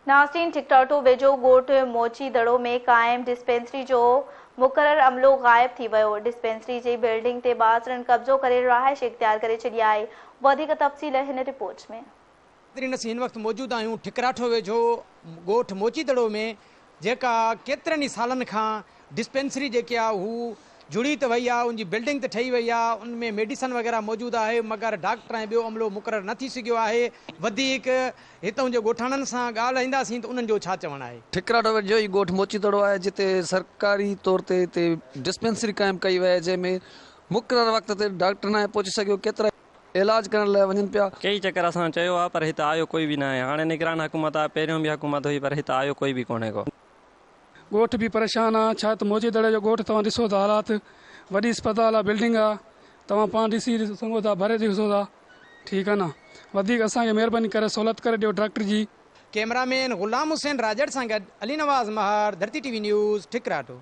ناظرين ٺڪراٺو ويجهو ڳوٺ موچي دڙو ۾ قائم ڊسپينسري جو مقرر عملو غائب ٿي ويو، ڊسپينسري جي بلڊنگ تي بااثرن قبضو ڪري رهائش اختيار ڪري ڇڏي آهي، وڌيڪ تفصيل هن رپورٽ ۾. ناظرين اسين هن وقت موجود آهيون ٺڪراٺو ويجهو ڳوٺ موچي دڙو ۾ جيڪا ڪيترن ئي سالن کان ڊسپينسري جيڪي آهي هو جڙي ته وئي آهي ان جي بلڊنگ ته ٺهي وئي آهي ان ۾ ميڊيسن وغيره موجود آهي مگر ڊاڪٽر ۽ ٻيو عملو مقرر نه ٿي سگهيو آهي وڌيڪ هتان جي ڳوٺاڻن سان ڳالهائينداسين ته انهن جو ڇا چوڻ آهي. ٺڪراٺو ويجهو ئي ڳوٺ موچي دڙو آهي جتي سرڪاري طور تي هتي ڊسپينسري قائم ڪئي وئي آهي جنهن ۾ مقرر وقت تي ڊاڪٽر ناهي پهچي سگهيو ڪيترائي علاج ڪرڻ لاء وڃن پيا. ڪيئي چڪر اسان چيو آ پر هت آيو ڪوئي به ناهي هاڻي نگران حڪومت آ پهريون به حڪومت هئي پر هت آيو ڪوئي به ڪونهي ڪو. ڳوٺ به پريشان آ ڇا ته موچي دڙي جو ڳوٺ توهان ڏسو ٿا حالات وڏي اسپتال آ بلڊنگ آ توهان پاڻ ڏسي سگهو ٿا ڀري ڏسو ٿا ٺيڪ آ نه وڌيڪ اسان کي مهرباني ڪري سهولت ڪري ڏيو ڊاڪٽر جي. ڪئميرا مين غلام حسين راڄڙ سان گڏ Ali Nawaz Mahar, Dharti T V news, Thakratho.